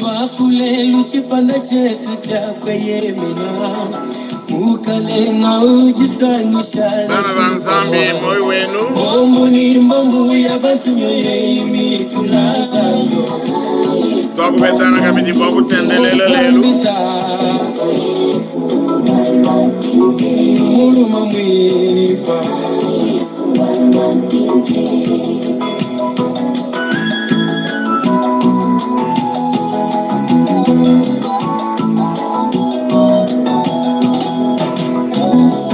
Lwakulelu tshipanda tshietu tshia kueyemena Mukalenga udisangisha Bana ba Nzambi, moyo wenu. Mbombu ni mbombu ya bantu mioyo imitula Nzambi Twakupetana kabidi bua kutendelela lelu. Muluma mwiva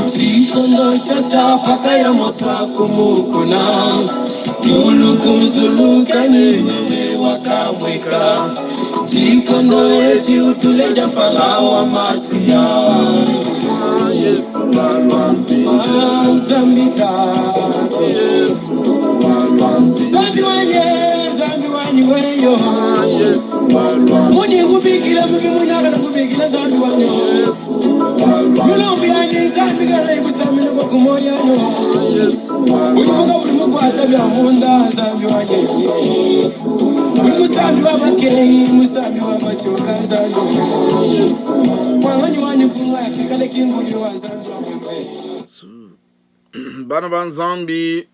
Tshikondo tshiatshia pakaya Mosa ku mukuna Diulu kunzuluka ne wewe wakamueka Tshikondo etshi utuleja mpala wa Masiya Yesu walua mpindieu. Nzambi Tatu Yesu walua mpindieu. Nzambi wanyi, Nzambi wanyi weyo Yesu walua Muni ngubikila mubi munakala ngubikila Nzambi wanyi Yesu walua Mulombu yanyi Nzambi kala ikusamina kwa kumoyano Yesu walua Uli muka buli mukwata bya munda Nzambi wanyi Uli musambi wa bakeyi musambi wa bachoka Nzambi Yesu Mwanganyi wanyi kunga yakikale kinguliro wa Nzambi wa mwemwe Bana ba Nzambi,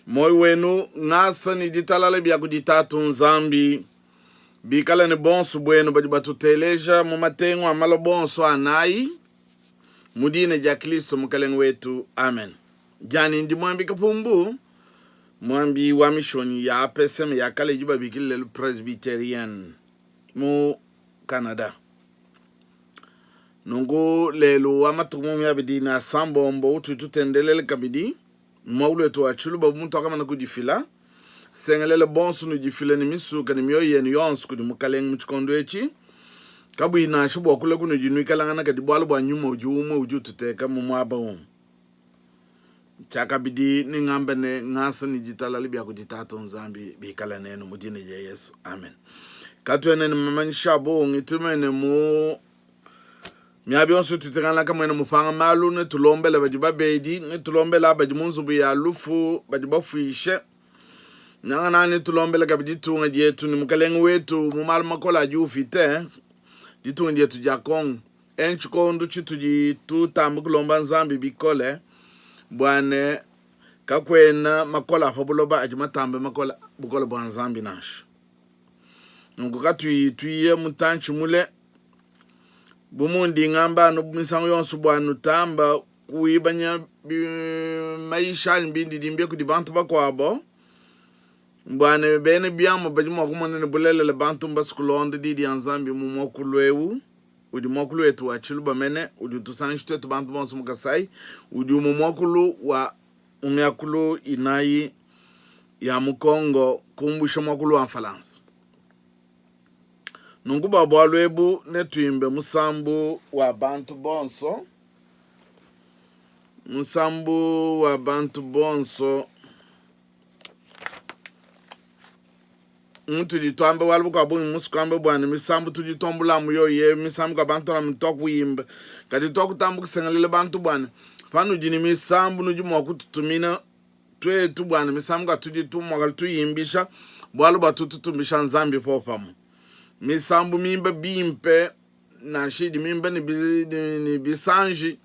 moyo wenu ngasa ne ditalala bia kudi Tatu Nzambi bikale ne bonso buenu badi batuteleja mu matengu a mala bonso anayi mu dina dia Kristo Mukelenge wetu, amen. Diani ndi muambi Kapumbu, muambi wa mishonyi ya APSM ya kale idi babikila lelu Presbyterian mu Canada. Nunku lelu wa matuku 26 utudi tutendelela kabidi muakulu wetu wa Tshiluba bu mutuakamana kudifila. Sengelela bonso nudifile ne misuka ne mioyo yenu yonso kudi Mukalenge mu tshikondo etshi, kabuyi nansha bua kula kunudi nuikalangana, kadi bualu bua nyuma udi umue udi ututeka mu muaba umue. Tshiakabidi nengamba ne, ngasa ne ditalala bia kudi Tatu Nzambi bikale nenu mu dina dia Yesu, amen. Katuena ne mamanyisha a bungi, tumene mu miaba yonso tutekangana kamuena mupanga malu, netulombele badi babedi, netulombele badi mu nzubu ya lufu, badi bafuishe nangananga, netulombele kabidi ditunga dietu ne mukalenge wetu mu malu makole adi upite ditunga dietu dia Congo. E Ntshikondo tshitudi tutamba kulomba Nzambi bikole bua ne, kakuena makole a pa buloba adi matambe makole bukole bua Nzambi nansha. Nunku katuyi tuya mutantshi mule, bu mundi ngamba anu misangu yonso bua nutamba kuibanya mayisha anyi bindidimbia kudi bantu bakuabo, bua ne bena biamu badi mua kumona ne bulelela bantu mbasue kulonda Diyi dia Nzambi mu muakulu eu. udi muakulu wetu wa Tshiluba mene, udi utusangisha tuetu bantu bonso mu Kasai, udi umue muakulu wa mu miakulu inayi ya mu Congo kumbusha muakulu wa Mfalansa. Nunku bua bualu ebu netuimbe musambu wa bantu bonso, musambu wa bantu bonso. Mutudi tuamba bualu bukua bungi musu kuamba bua ne misambu tudi tuambula amu yoyi eyo misambu kua bantu amu tuakuyimba kadi tuakutamba kusengelela bantu bua ne panudi ne misambu nudi mua kututumina tuetu bua ne misambu ka tudi mua tuyimbisha bualu bua tututumbisha Nzambi popamue misambu mimba bimpe nansha idi mimba ne ne bisanji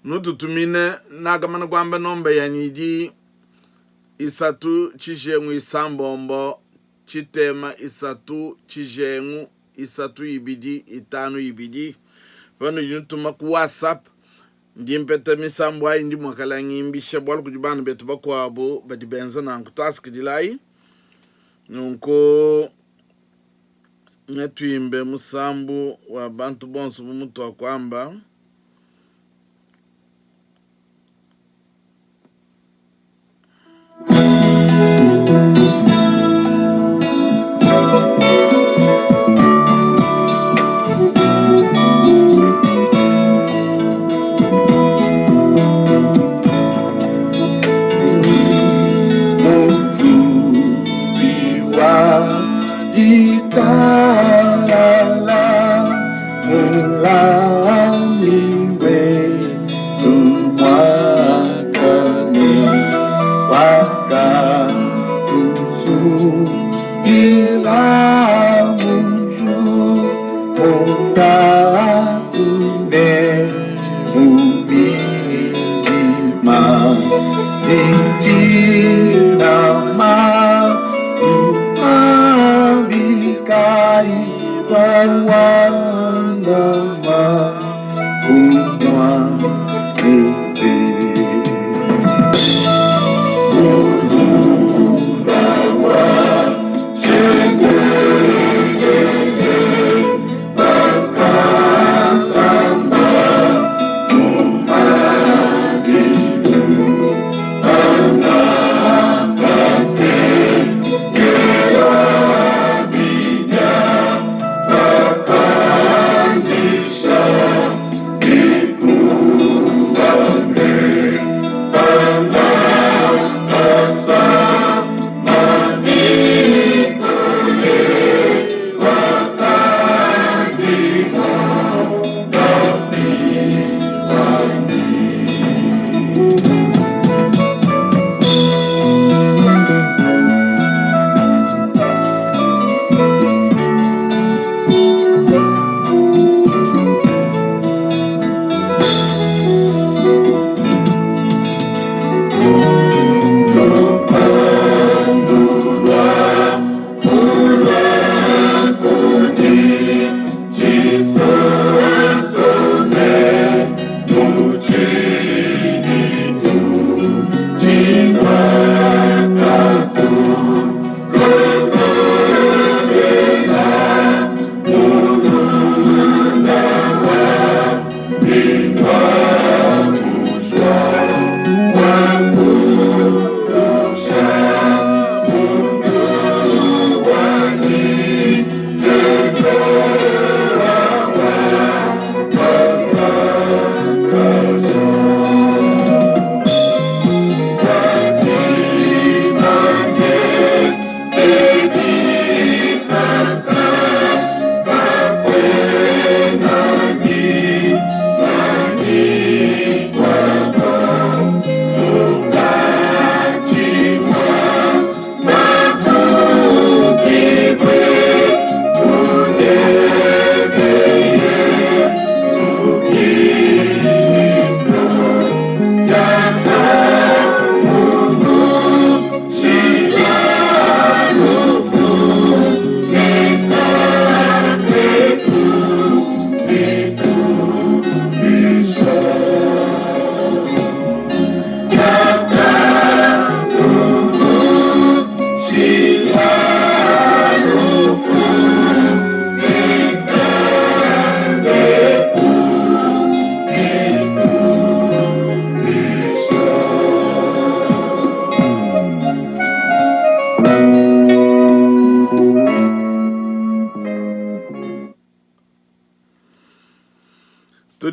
nututumine nakamana kuamba nomba yanyi idi isatu tshijengu isambombo tshitema isatu tshijengu isatu ibidi itanu ibidi panudi nutuma ku WhatsApp ndi mpeta misambu ayi ndi muakala ngimbisha bualu kudi bana betu bakuabu badi benza nanku tuasikidilayi nunku netuimbe musambu wa bantu bonso bu mutuakuamba.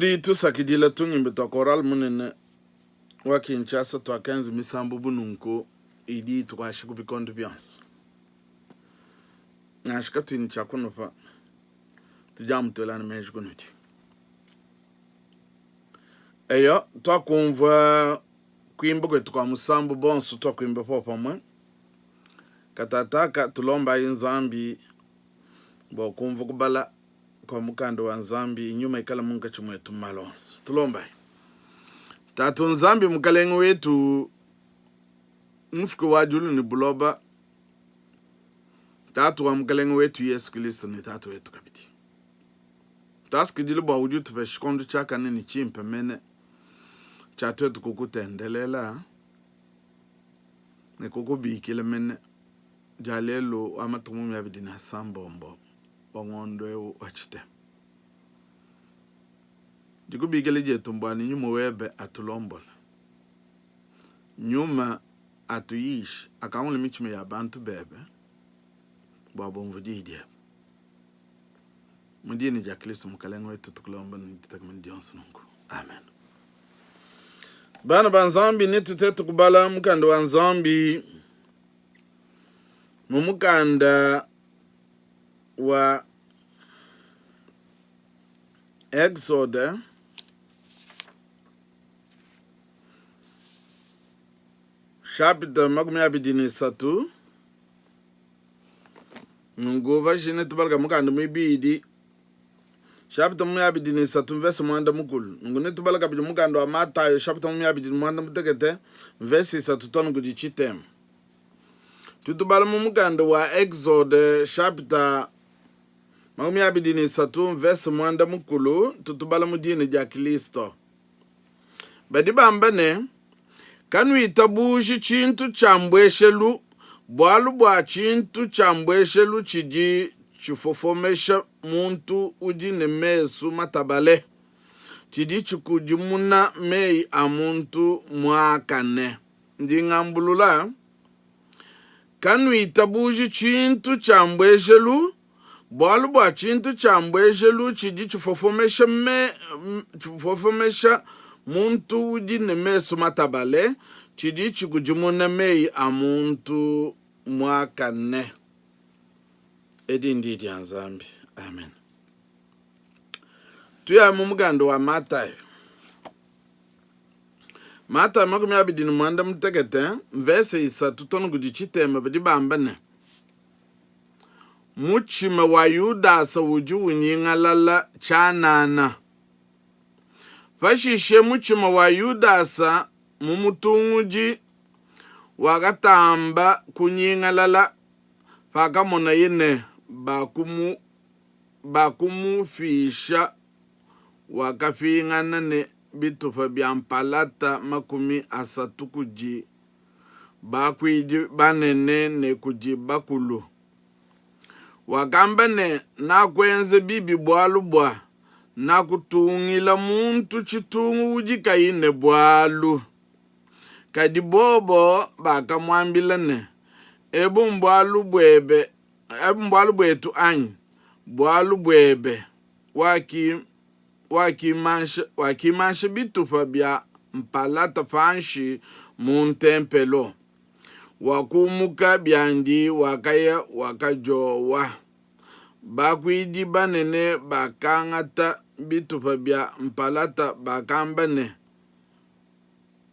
Tudi tusakidila tungimbi tua Chorale munene wa Kinshasa tuakenza misambu bu nunku idi itukuasha ku bikondo bionso. Nansha katuyi ne tshia kunupa, tudi amu tuelana meji kunudi. Eyo, tuakumvua kuimba kuetu kua musambu bonso tuakuimba popamue. Katataka tulombayi Nzambi bua kumvua kubala kua mukanda wa Nzambi, nyuma ikala munkatshi muetu mu malu onso. Tulombayi. Tatu Nzambi Mukalenge wetu, Mufuki wa diulu ne buloba, Tatu wa Mukalenge wetu Yesu Kristo ne Tatu wetu kabidi. Tuasakidila bua udi utupesha tshikondo tshiakane ne tshimpe mene tshia tuetu kukutendelela ne kukubikila mene dia lelu wa matuku 26 wa ngondo eu wa tshitema. Dikubikila dietu mbua ne nyuma webe atulombola, nyuma atuyishe, akangule mitshima ya bantu bebe bua bumvue diyi diebe. Mu dina dia Kristo Mukalenge wetu tukulomba ne ditekemena dionso nunku. Amen. Bana ba Nzambi, netutete kubala mukanda wa Nzambi mu mukanda wa Exode chapitre 23. Nunku pashishe netubalaka mukanda muibidi chapitre 23 mvese 10. Nunku netubala kabidi mukanda wa Matayo chapitre 26 mvese 3 too ne kudi tshitema. Tutubala mu mukanda wa Exode chapitre 23 mvese 10, tutubala mu dina dia Kristo. Badi bamba ne, Kanuitabuji tshintu tshia mbueshelu, bualu bua tshintu tshia mbueshelu tshidi tshifofomesha muntu udi ne mesu matabale, tshidi tshikudimuna meyi a muntu muakane. Ndi ngambulula, kanuitabuji tshintu tshia mbuejelu, bualu bua tshintu tshia mbuejelu tshidi tshifofomesha me, tshifofomesha muntu udi ne mesu matabale, tshidi tshikudimuna meyi a muntu muakane. Edi ndi dia Nzambi. Amen. Tuya mu mukanda wa Matayo. Matayo 28 mvese 3 too ne kudi tshitema badi bamba ne, Mutshima wa Yudasa udi unyingalala tshianana. Pashishe mutshima wa Yudasa mumutungudi wakatamba kunyingalala pakamonaye ne, bakumupisha wakapingana ne bitupa bia mpalata 30 kudi bakuidi banene ne kudi bakulu. Wakamba ne, Nakuenza bibi bualu bua nakutungila muntu tshitungu udi kayi ne bualu. Kadi bobo bakamuambila ne, Ebu mbualu buebe, ebu mbualu buetu anyi? Bualu buebe. Wakimansha wakimansha bitupa bia mpalata panshi mu ntempelo, wakumuka biandi, wakaya, wakadiowa. Bakuidi banene bakangata bitupa bia mpalata, bakamba ne,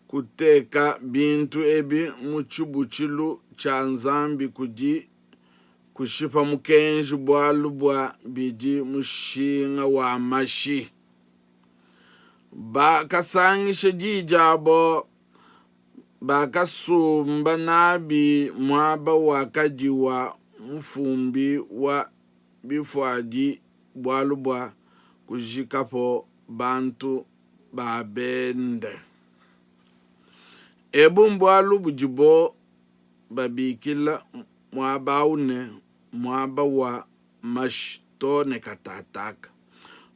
Kuteka bintu ebi mu tshibutshilu tshia Nzambi kudi kushipa mukenji bualu bua bidi mushinga wa mashi. Bakasangisha di diabo, bakasumba n'abi muaba wakadi wa mufumbi wa bifuadi bualu bua kujikapo bantu ba bende. Ebu mbualu budibo babikila muaba au ne, Muaba wa Mashi too ne katataka.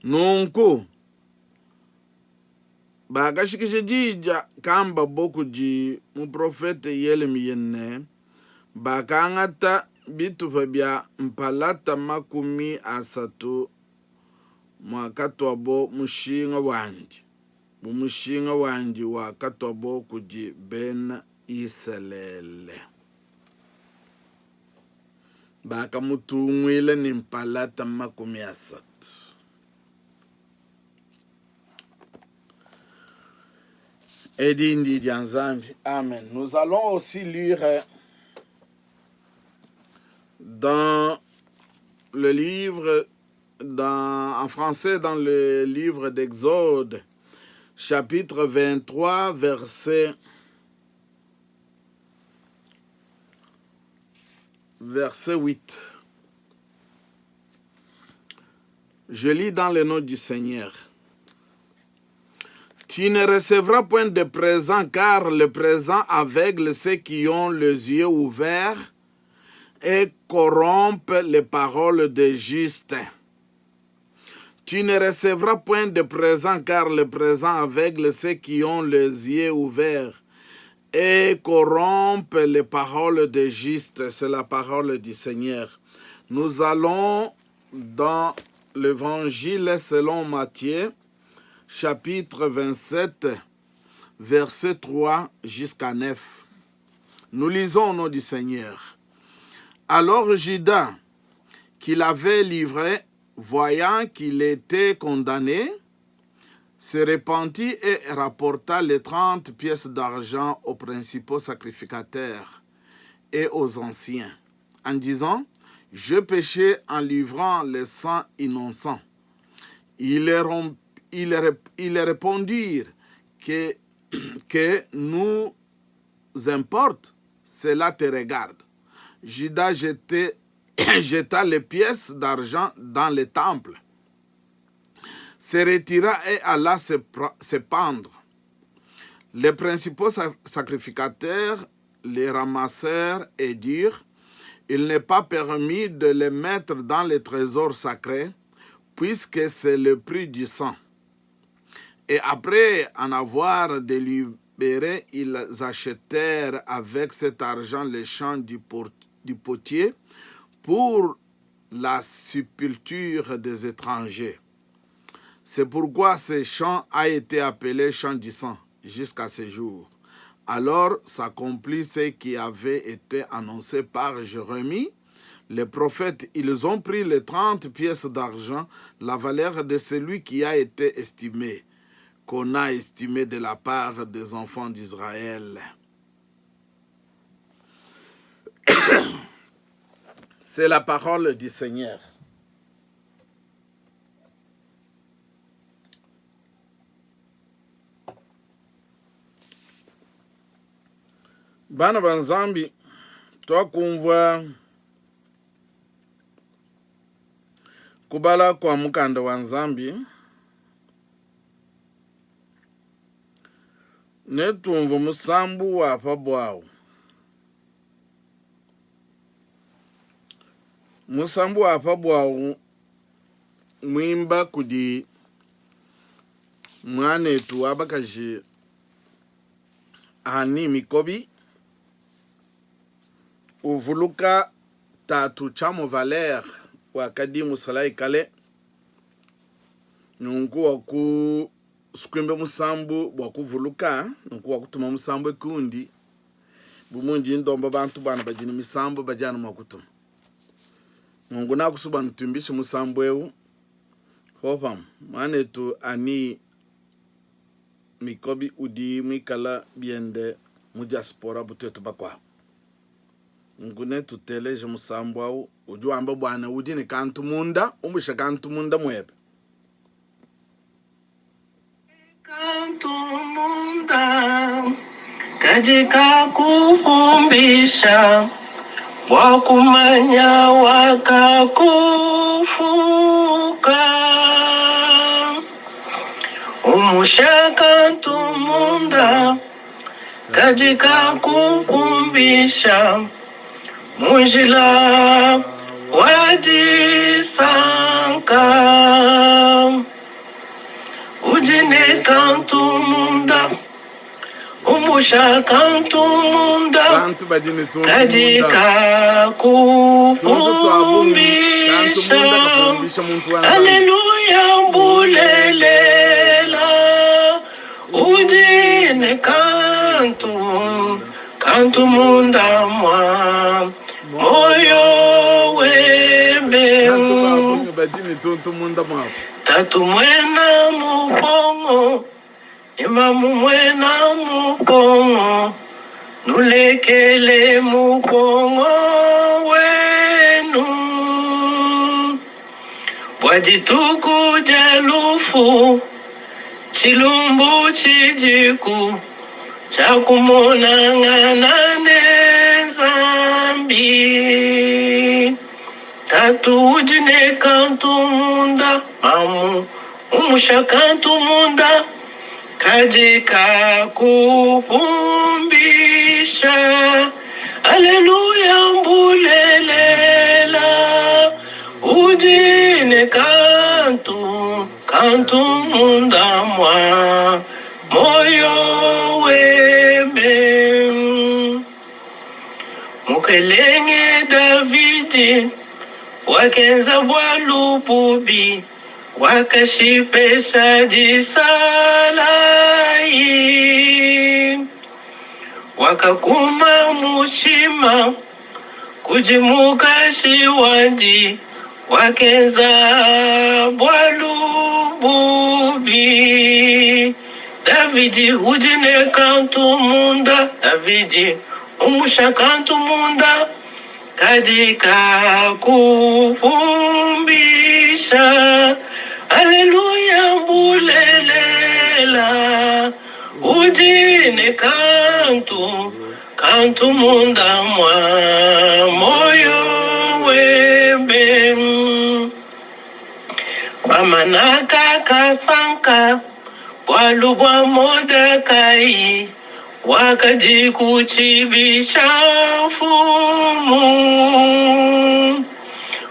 Nunku bakashikisha diyi diakambabo kudi muprofete Yelemiya ne, Bakangata bitupa bia mpalata 30. muakatuabo mushinga wandi, bu mushinga wandi wakatuabo kudi Bena Isalele. Bakamutunguila ne mpalata 30. Edi ndi dia Nzambi. Amen. Nous allons aussi lire dans le livre, dans, en français, dans le livre d'Exode, chapitre 23, verset, verset 8. Je lis dans le nom du Seigneur. Tu ne recevras point de présent, car le présent aveugle ceux qui ont les yeux ouverts et corrompent les paroles des justes. Tu ne recevras point de présent, car le présent aveugle ceux qui ont les yeux ouverts et corrompent les paroles des justes. C'est la parole du Seigneur. Nous allons dans l'évangile selon Matthieu, chapitre 27, verset 3 jusqu'à 9. Nous lisons au nom du Seigneur. Alors Judas, qui l'avait livré, voyant qu'il était condamné, se repentit et rapporta les 30 pièces d'argent aux principaux sacrificateurs et aux anciens, en disant, Je péchais en livrant le sang innocent. Ils ils répondirent que, que nous importe, cela te regarde. Judas jeta les pièces d'argent dans le temple, se retira et alla se, se pendre. Les principaux sacrificateurs les ramassèrent et dirent, il n'est pas permis de les mettre dans les trésors sacrés, puisque c'est le prix du sang. Et après en avoir délibéré, ils achetèrent avec cet argent les champs du, du potier pour la sépulture des étrangers. C'est pourquoi ce champ a été appelé champ du sang jusqu'à ce jour. Alors s'accomplit ce qui avait été annoncé par Jérémie, le prophète. Ils ont pris les 30 pièces d'argent, la valeur de celui qui a été estimé, qu'on a estimé de la part des enfants d'Israël. C'est la parole du Seigneur. Bana ba Nzambi, tuakumvua kubala kua mukanda wa Nzambi ne tumvua musambu wa pa buawu. Musambu wa pa buawu muimba kudi muanetu wa bakaji Annie Mikobi uvuluka tatu Tshiamo Valere wakadi musalayi kale, nunku waku sukuimba musambu bua kuvuluka, nunku wakutuma musambu kundi bu mundi ndomba bantu bana badi ne misambu badi anu mua kutuma. Nunku nakusuba nutumbishe musambu eu popamue muanetu Annie Mikobi udi muikala biende mu diaspora bu tuetu bakuabu. Nunku netuteleje musambu au udi wamba bua ne udi ne kantu munda, umbusha kantu munda muebe. Kantu munda kadi kakupumbisha bua kumanya wakakufuka. Umusha kantu munda kadi kakupumbisha mu njila wa disanka. Udi ne kantu munda umbusha kantu munda Bantu badi ne tuntu kadi munda. Tuntu tua bungi, kantu kakupumbisha. munda kapumbisha muntu wa Nzambi. Aleluya. Aleluya, bulelela, udi ne kantu, kantu munda mua moyo webe. Bantu ba bungi badi ne tuntu munda muabu. Tatu muena mupongo ne mamu muena mupongo, nulekele mupongo wenu. Bua dituku dia lufu, tshilumbu tshidiku tshia kumonangana ne Nzambi. Tatu udi ne kantu munda, mamu umusha kantu munda, kadi kakupumbisha. Aleluya, mbulelela, udi ne kantu, kantu munda mua moyo webe. Mukelenge Davidi wakenza bualu bubi, wakashipesha disalayi, wakakuma mutshima kudi mukashi wandi, wakenza bualu bubi. Davidi udi ne kantu munda, Davidi umusha kantu munda, kadi kakupumbisha. Aleluya, bulelela, udi ne kantu, kantu munda mua moyo webe. Pamana kakasanka bualu bua Modekai wakadi ku tshibi tshia mfumu,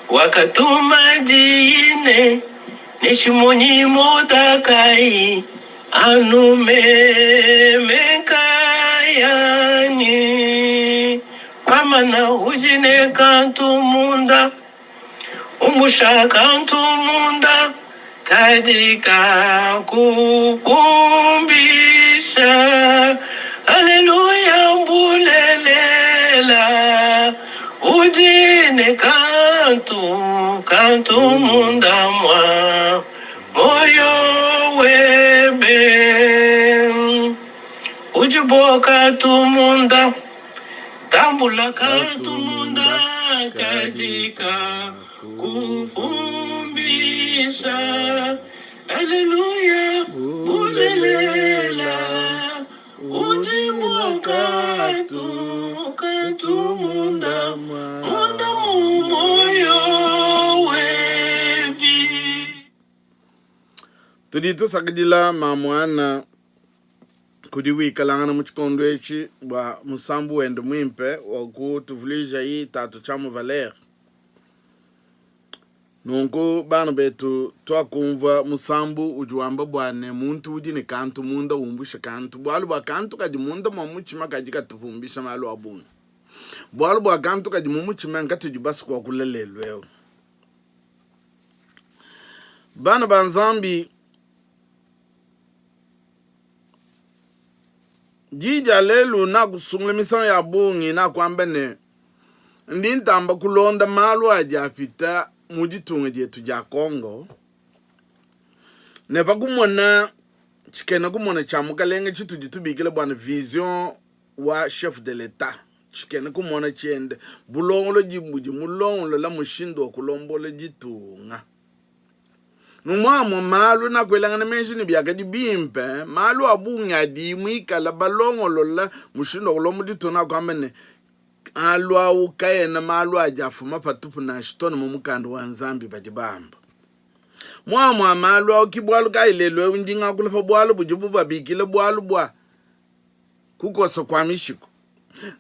wakatuma diyi ne, Netshimonyi Modekai anu meme nkayanyi. Pamana udi ne kantu munda. Umbusha kantu munda kadi kakupumbisha. Aleluya, mbulelela, udi ne kantu, kantu munda mua moyo webe. Udi boka tu munda. Tambula kantu munda kadi kakupumbisha. Aleluya, bulelela, udi mua kantu, kantu munda, munda mu moyo webi. Tudi tusakidila mamuana kudi wikalangana mu tshikondo etshi bua musambu wende muimpe wa kutuvuluijayi Tatu Tshiamu Valere. Nunku bana betu, tuakumvua musambu udi wamba bua ne muntu udi ne kantu munda umbushe kantu, bualu bua kantu kadi munda mua mutshima kadi katupumbisha malu a bungi. Bualu bua kantu kadi mu mutshima nkatudi basue kuakula lelu eu. Bana ba Nzambi, Di dia lelu nakusungula misangu ya bungi nakuamba ne, Ndi ntamba kulonda malu adi apita mu ditunga dietu dia Congo, ne pa kumona tshikena kumona tshia mukalenge tshitudi tubikila bua ne vision wa chef de l'etat, tshikena kumona tshiende bulongolodi budi mulongolola mushindu wa kulombola ditunga. Mu amue malu nakuelangana meji ne biakadi bimpe, malu a bungi adi muikala balongolola mushindu wa kulomba ditunga nakuamba ne alu au kaena malu adi afuma patupu nansha to ne mu mukanda wa Nzambi badi bamba. Mu amue malu au ki bualu kayi lelu eu ndi ngakula pa bualu budibu babikila bualu bua kukosa kua mishiku.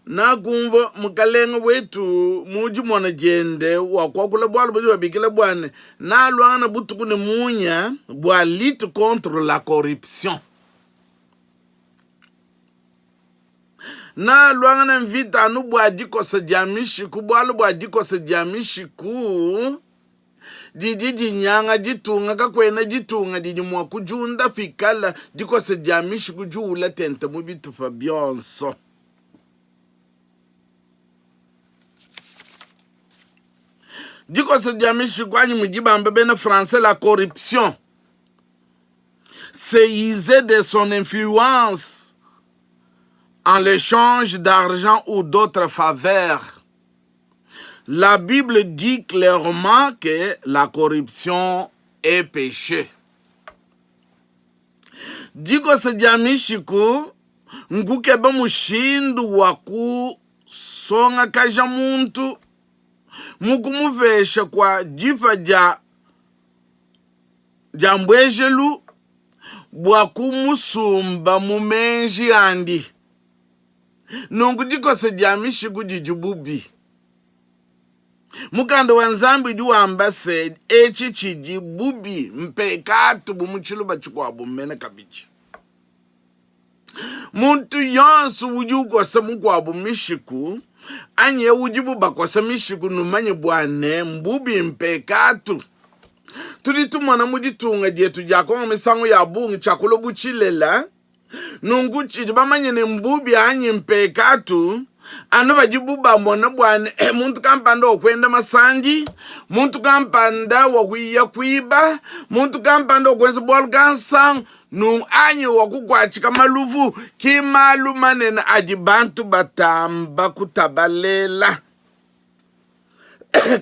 Nakumvua Mukalenge wetu mu dimona diende wakuakula bualu budi babikila bua ne, Naluangana butuku ne munya bua lutte contre la corruption. Naluangana mvita anu bua dikosa dia mishiku, bualu bua dikosa dia mishiku. didi dinyanga ditunga. Kakuena ditunga didi mua kudiunda pikala dikosa dia mishiku diuwula tente mu bitupa bionso. Dikosa dia mishiku anyi mudi bamba bena français la corruption c'est user de son influence en l'échange d'argent ou d'autres faveurs. La Bible dit clairement que la corruption est péché. Dikosa dia mishiku nkukeba mushindu wa kusongakaja muntu mu kumupesha kua dipa dia dia mbuejelu bua kumusumba mu meji andi. Nunku dikosa dia mishiku didi bubi. Mukanda wa Nzambi udi wamba se, etshi tshidi bubi, mpekatu, bu mu tshiluba tshikuabu mene kabidi. Muntu yonso udi ukosa mukuabu mishiku anyi eu udibu bakosa mishiku, numanye bua ne, mbubi, mpekatu. Tudi tumona mu ditunga dietu dia Kongo misangu ya bungi tshiakula bu tshilela. Nunku tshidi bamanye ne mbubi anyi mpekatu anu padibu bamona bua ne eh, muntu kampanda wa kuenda masandi, muntu kampanda wa kuya kuiba, muntu kampanda wa kuenza bualu kansanga nunku anyi wa kukuatshika maluvu, ki malu manene adi bantu batamba kutabalela.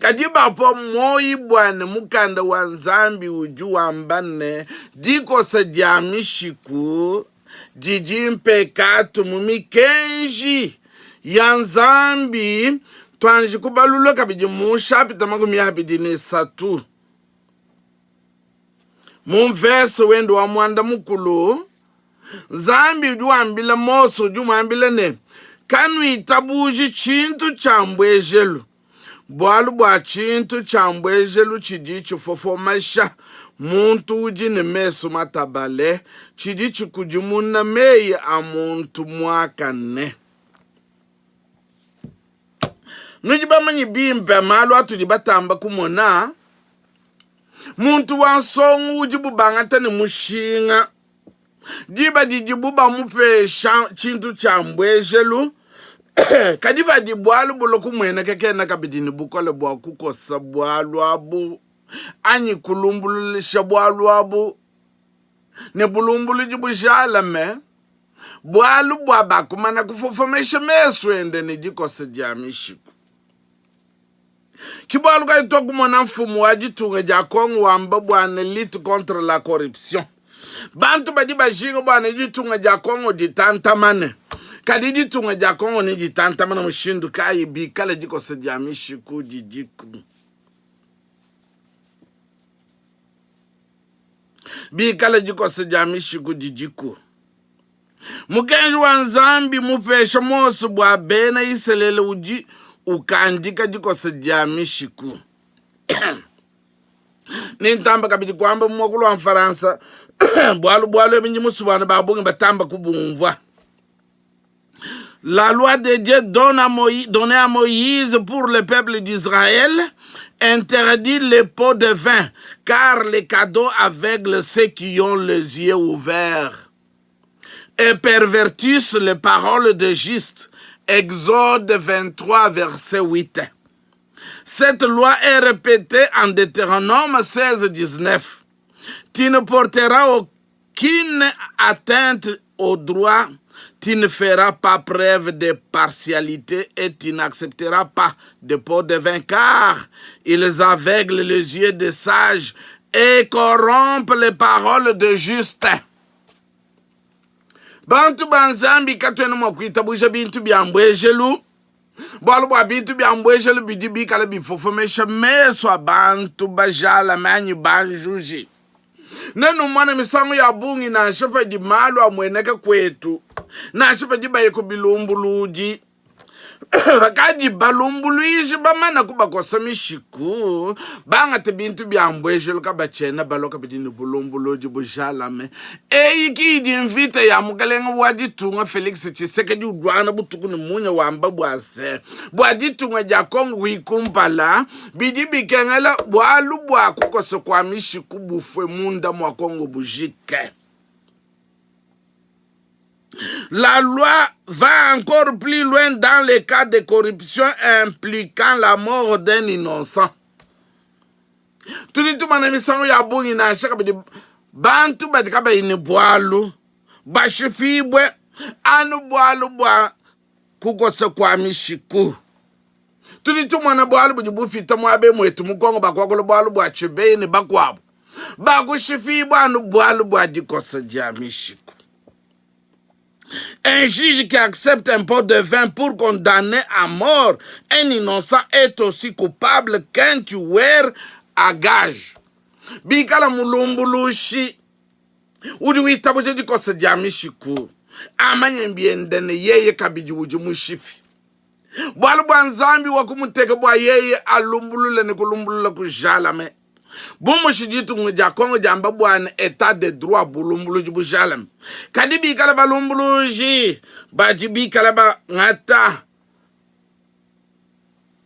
Kadi bapua muoyi bua ne mukanda wa Nzambi udi wamba ne, dikosa dia mishiku didi mpekatu mu mikenji ya Nzambi. Tuanji kubalula kabidi mu nshapita 23 mu mvese wende wa muanda mukulu. Nzambi udi wambila Mose, udi umuambila ne, Kanuitabuji tshintu tshia mbuejelu, bualu bua tshintu tshia mbuejelu tshidi tshifofomasha muntu udi ne mesu matabale, tshidi tshikudimuna meyi a muntu muakane. Nudi bamanye bimpe malu atudi batamba kumona. Muntu wa nsongo udibu bangata ne mushinga diba didibu bamupesha tshintu tshia mbuejelu, kadi padi bualu bulua kumueneka kena kabidi ne bukole bua kukosa bualu abu anyi kulumbuluisha bualu abu ne bulumbuludi bujalame, bualu bua bakumana kufofomesha mesu ende ne dikosa dia mishiku. Ki bualu kayi tuakumona mfumu wa ditunga dia Congo wamba bua ne lutte contre la corruption. Bantu badi bajinga bua ne ditunga dia Congo ditantamane. Kadi ditunga dia Congo ne ditantamane mushindu kayi bikala dikosa dia mishiku didiku? Bikala dikosa dia mishiku didiku. Mukenji wa Nzambi mupesha Mose bua bena Isalele udi ukandika dikosa dia mishiku. Nintamba kabidi kuamba mu muakulu wa Mfaransa bualu bualu ebu ndi musue bana ba bungi batamba kubumvua. La loi de Dieu donne à Moïse, donnée à Moïse pour le peuple d'Israël interdit les pots de vin, car les cadeaux aveuglent ceux qui ont les yeux ouverts et pervertissent les paroles de juste. Exode 23, verset 8. Cette loi est répétée en Deutéronome 16, 19. Tu ne porteras aucune atteinte au droit, tu ne feras pas preuve de partialité et tu n'accepteras pas de pot de vin, car ils aveuglent les yeux des sages et corrompent les paroles de justes. Bantu ba Nzambi katuena mua kuitabuja bintu bia mbuejelu, bualu bua bintu bia mbuejelu bidi bikale bifofomesha mesu a bantu bajalame anyi banjuji. Nenumone misangu ya bungi nansha padi malu amueneka kuetu, nansha padi baye ku bilumbuludi. Pakadi balumbuluishi bamane kubakosa mishiku, bangate bintu bia mbuejelu, kabatshiena balua kabidi ne bulumbuludi bujalame. Eyi ki idi mvita ya mukalenga wa ditunga Felix Tshisekedi uluangana butuku ne munya wamba bua se, bua ditunga dia Congo kuyi kumpala, bidi bikengela bualu bua kukosa kua mishiku bufue munda mua Congo bujike. La loi va encore plus loin dans les cas de corruption impliquant la mort d'un innocent. Tudi tumona misangu ya bungi nansha kabidi bantu badi kabayi ne bualu bashipibue anu bualu bua kukosa kua mishiku. Tudi tumona bualu budi bupita muaba muetu mu Kongo bakuakula bualu bua Tshibeyi ne bakuabu bakushipibua anu bualu bua dikosa dia mishiku. Un juge qui accepte un pot de vin pour condamner à mort un innocent est aussi coupable qu'un tueur à gage. Bikala mulumbulushi udi witabuja dikosa dia mishiku, amanye biende ne yeye kabidi udi mushipi. Bualu bua Nzambi wakumuteka bua yeye alumbulule ne kulumbulula kujalame. Bu mushi ditunga dia Kongo diamba bua ne etat de droit bulumbuludi bujalame, kadi bikala balumbuluji badi bikala bangata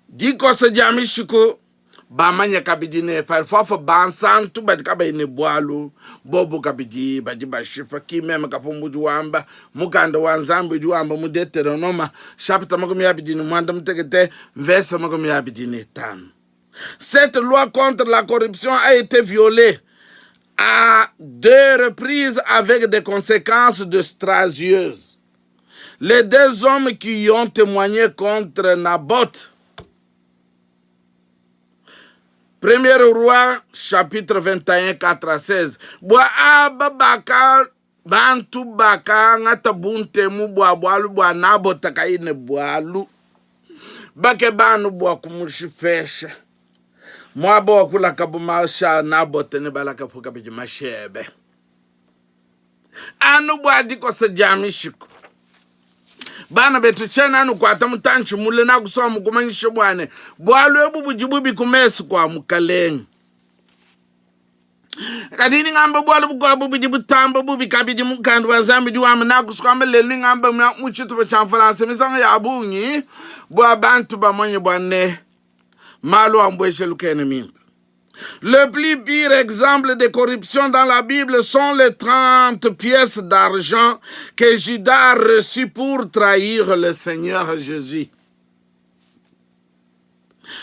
dikosa dia mishiku bamanye kabidi ne parfois bansantu badi kabayi ne bualu bobu kabidi badi bashipa. Ki meme Kapumbu udi wamba mukanda wa Nzambi udi wamba mu Deuteronoma chapitre 25 verse 25. Cette loi contre la corruption a été violée à deux reprises avec des conséquences désastreuses. Les deux hommes qui ont témoigné contre Naboth, Premier Roi chapitre 21 4 à 16 bua aba baka bantu bakangata buntemu bua bualu bua Nabota kayi ne bualu bakeba anu bua kumushipesha muaba wa kulakabu mashi a Nabote ne balakapu kabidi mashi ebe anu bua dikosa dia mishiku. Bana betu, tshiena anukuata mutantshi mule, nakusua mukumanyishe bua ne bualu ebu budi bubi ku mesu kua Mukalenge. Kadi ningamba bualu bukuabu budi butamba bubi kabidi. Mukanda wa Nzambi udi wamba, nakusua kuamba lelu, ningamba mu tshitupa tshia Mfulansa misangu ya bungi bua bantu bamanye bua ne malu a mbuejelu kena mimpe. Le plus pire exemple de corruption dans la Bible sont les 30 pièces d'argent que Judas a reçues pour trahir le Seigneur Jésus.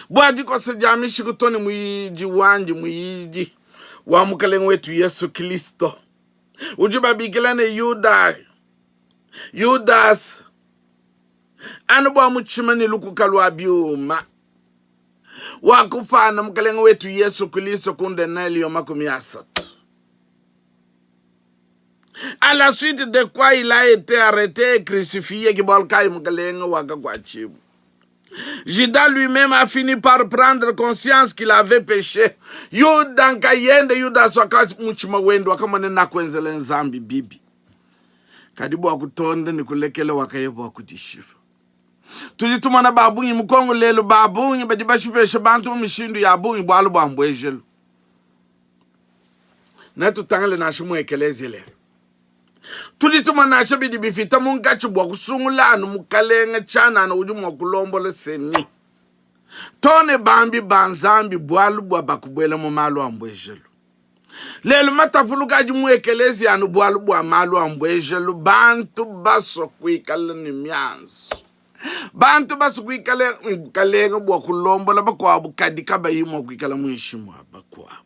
Bua dikosa dia mishiku to ne muyidi wandi muyidi wa Mukalenge wetu Yesu Kristo udi babikila ne Yuda Yudasa anu bua mutshima ne lukuka lua biuma wakupana Mukalenge wetu Yesu Kristo ku ndenalio 30. À la suite de quoi il a été arrêté et crucifié, ke bualu kayi Mukalenge wakakuatshibua. Judas lui-même a fini par prendre conscience qu'il avait péché. Yuda nkayende Yudas waka mutshima wende wakamona nakuenzela Nzambi bibi. Kadi bua kutonda ne kulekela wakaya bua kudishipa. Tudi tumona ba bungi mu Kongo lelu, ba bungi badi bashipesha bantu mu mishindu ya bungi bualu bua mbuejelu. Netutangile nansha mu ekelezia lelu. Tudi tumona nansha bidi bipita munkatshi bua kusungula anu mukalenge tshianana udi mua kulombola seni to ne bambi ba Nzambi bualu bua bakubuela mu malu a mbuejelu. Lelu matapuluka adi mu ekelezia anu bualu bua malu a mbuejelu. Bantu basua kuikala ne mianzu, bantu basua kuikala ne bukalenge bua kulombola bakuabu, kadi kabayi mua kuikala muinshi mua bakuabu.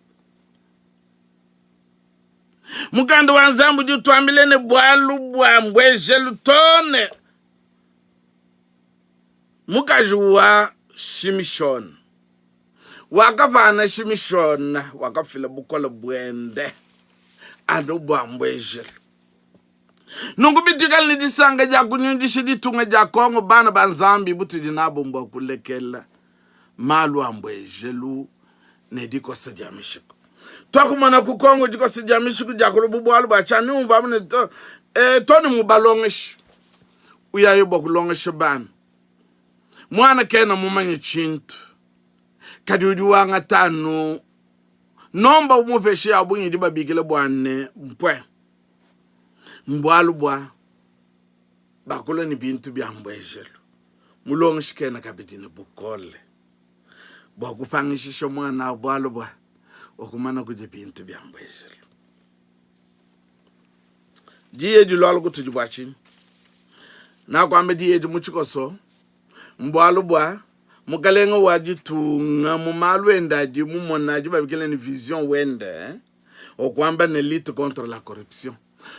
Mukanda wa Nzambi udi utuambila ne bualu bua mbuejelu to ne mukaji wa Shimishona wakapana Shimishona wakafila bukole buende anu bua mbuejelu. Nunku bituikale ne disanka dia kunyundisha ditunga dia Kongo, bana ba Nzambi butudi nabu mbua kulekela malu a mbuejelu ne dikosa dia mishiku. Tuakumona ku Kongo dikosa dia mishiku diakulua bu bualu bua tshia miumvu amu ne to, eh, to ne mubalongeshi uyaye bua kulongesha bana. Muana kena mumanye tshintu, kadi udi wangata anu nomba umupeshe ya bungi idi babikila bua ne mpue. Mbualu bua bakula ne bintu bia mbuejelu. Mulongeshi kena kabidi ne bukole bua kupangishisha muana bualu bua wakumana kudia bintu bia mbuejelu. Diyi edi lualu kutudi bua tshinyi? Nakuamba diyi edi mu tshikoso mbualu bua mukalenge wa ditunga mu malu ende adi mumona adi babikila ne vision wende okuamba ne lutte contre la corruption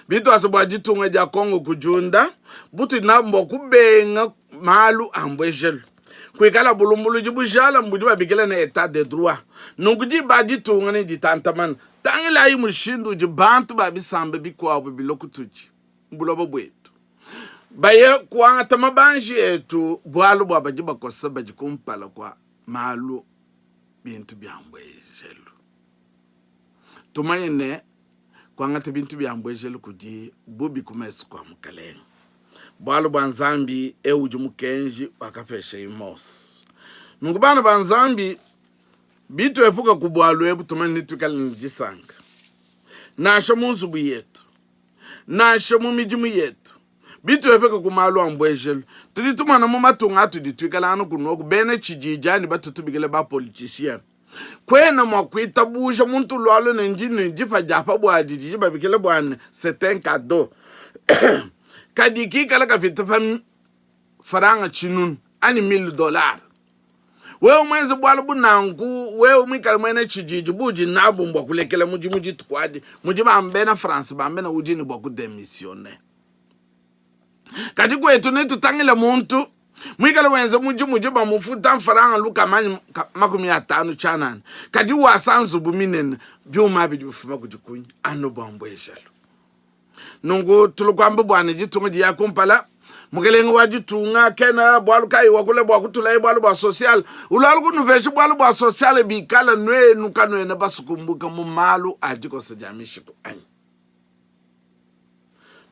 bituasa bua ditunga dia Congo kudiunda butudi nabu mbua kubenga malu a mbuejelu kuikala bulumbuludi bujala mbudi babikila ne etat de droit nunku diba ditunga ne ditantamana Tangilayi mushindu udi bantu ba bisamba bikuabu bilua kutudi mu buloba buetu, baye kuangata mabanji etu, bualu bua badi bakosa badi kumpala kua malu bintu bia mbuejelu. Tumanye ne, kuangata bintu bia mbuejelu kudi bubi ku mesu kua Mukalenge, bualu bua Nzambi eu udi mukenji wakapeshaye Mose. Nunku bana ba Nzambi, Bituepuka ku bualu ebu, tumanye ne tuikale ne disanka nansha mu nzubu yetu, nansha mu midimu yetu. Bituepuka ku malu a mbuejelu, tudi tumona mu matunga atudi tuikala anu kunoku bena tshididi anyi batutubikila ba politicien. Kuena mua kuitabuja muntu ulualua ne ndi ne dipa dia pa buadi didi babikila bua ne c'est un cadeau kadi kikala kapita pa faranga tshinunu anyi 1000 dollars. Wewe muenze bualu bu nanku, wewe muikale muena tshididi, buudi nabu mbua kulekela mudimu dituku adi, mudi bena France bambe ne udi ne bua kudemissione. Kadi kuetu netutangile muntu muikale wenza mudimu udi bamufuta mfaranga lukama anyi 50 tshianana, kadi wasa nzubu minene, biuma abi bifuma kudi kunyi? Anu bua mbuejelu. Nunku tulu kuamba bua ne ditunga diya kumpala, mukelenge wa ditunga kena bualu kayi wakula bua kutulaye bualu bua social, ulualu kunupesha bualu bua social bikala nuenu kanuena basukumbuka mu malu a dikosa dia mishiku anyi?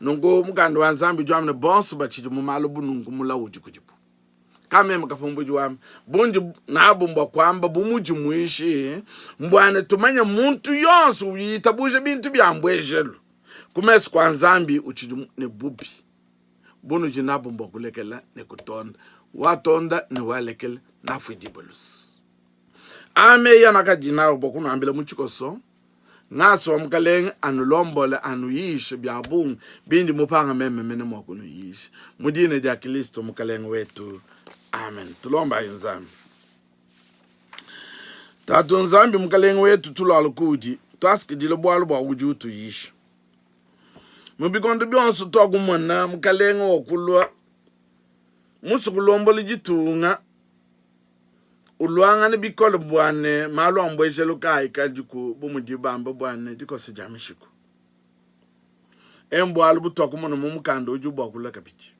Nunku mukanda wa Nzambi udi wamba ne bonso batshidi mu malu bu nunku mulawu udi kudibu. Ka meme kapumbudi wamba bundi nabu mbua kuamba bu mudi muishi mbua ne tumanye muntu yonso witabuja bintu bia mbuejelu ku mesu kua Nzambi utshidi ne bubi bunudi nabu mbua kulekela ne kutonda watonda ne walekela nafuidibue luse. Aa meyi anakadi nawu bua kunuambila mu tshikoso. Ngasa wa Mukalenge anulombole, anuyishe bia bungi bindi mupanga meme mene mua kunuyisha. Mu dina dia Kristo Mukalenge wetu, amen. Tulombayi Nzambi. Tatu Nzambi Mukalenge wetu, tulualu kuudi, tuasakidila bualu bua udi utuyisha. Mu bikondo bionso tuakumona Mukalenge wakulua musue kulombola ditunga uluangana bikole bua ne malu a mbuejelu kaaikadiku bu mudi bamba bua ne dikosa dia mishiku. Embualu butuakumona mu mukanda udi buakula kabidi.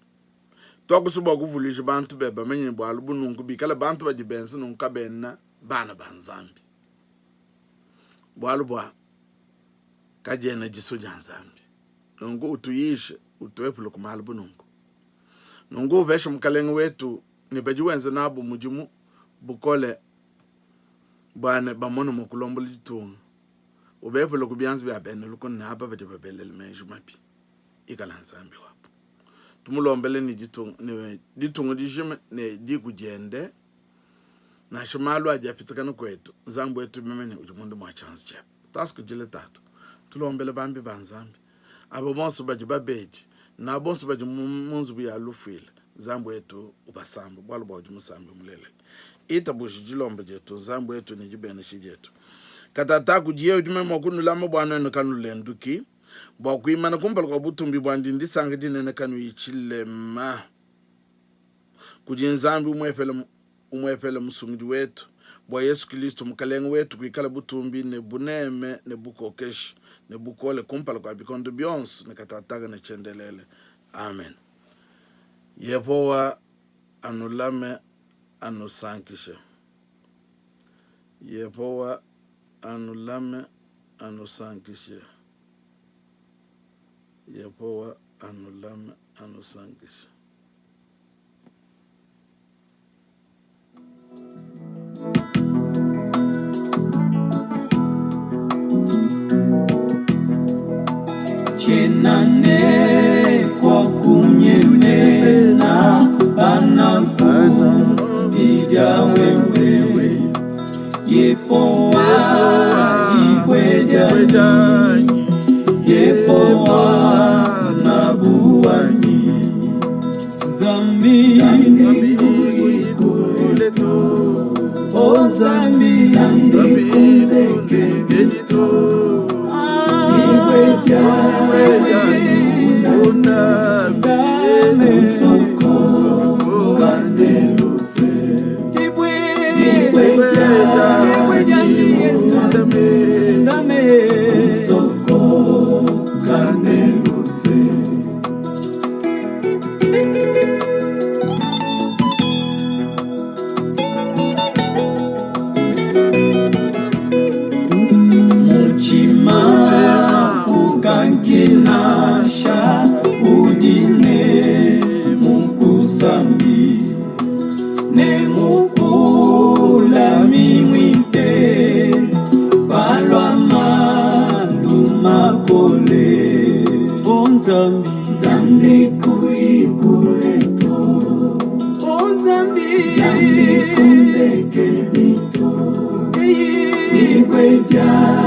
Tuakusua bua kuvuluija bantu bebe bamanye bualu bu nunku, bikala bantu badi benza nunku kabena bana ba Nzambi, bualu bua kadiena disua dia Nzambi. Nunku utuyishe, utuepule ku malu bu nunku. Nunku upeshe Mukalenge wetu ne badi wenza nabu mudimu bukole bua ne bamone mua kulombola ditunga, ubepule ku bianza bia bena lukuna ne aba badi babelela meji mabi. Ikala Nzambi wabu. Tumulombele ne ditunga, ne ditunga dijima ne diku diende, nansha malu adi apitakana kuetu. Nzambi wetu mimene udi munda mua tshianza tshiebe. Tuasakidile Tatu, tulombele bambi ba Nzambi aba bonso badi babedi na bonso badi mu nzubu ya lufuila. Nzambi wetu ubasambe, bualu bua udi musambi mulelela. Itabuja dilomba dietu, Nzambi wetu, ne dibenesha dietu. Katataka kudiye udi mua kunulama bua nuenu kanulenduki, bua kuimana kumpala kua butumbi buandi ndisanka dinene kanuyi tshilema. Kudi Nzambi umuepele umuepele Musungidi wetu, bua Yesu Kilisto Mukelenge wetu, kuikala butumbi ne buneme ne bukokeshi ne bukole kumpala kua bikondo bionso ne katataka ne tshiendelele. Amen. Yehowa anulame, anusankishe. Yehowa anulame, anusankishe. Yehowa anulame, anusankishe. Tshiena ne kua kunyemena pananku bidia wewe Yepowa dibue dianyi Yepowa ngabu wanyi Nzambi O Nzambi Mutshima ukankinasha udi ne mukusambi ne mukulami muimpe palua malu makole o Nzambi Nzambi kuikule to o Nzambi Nzambi kundekedi to dibue dia.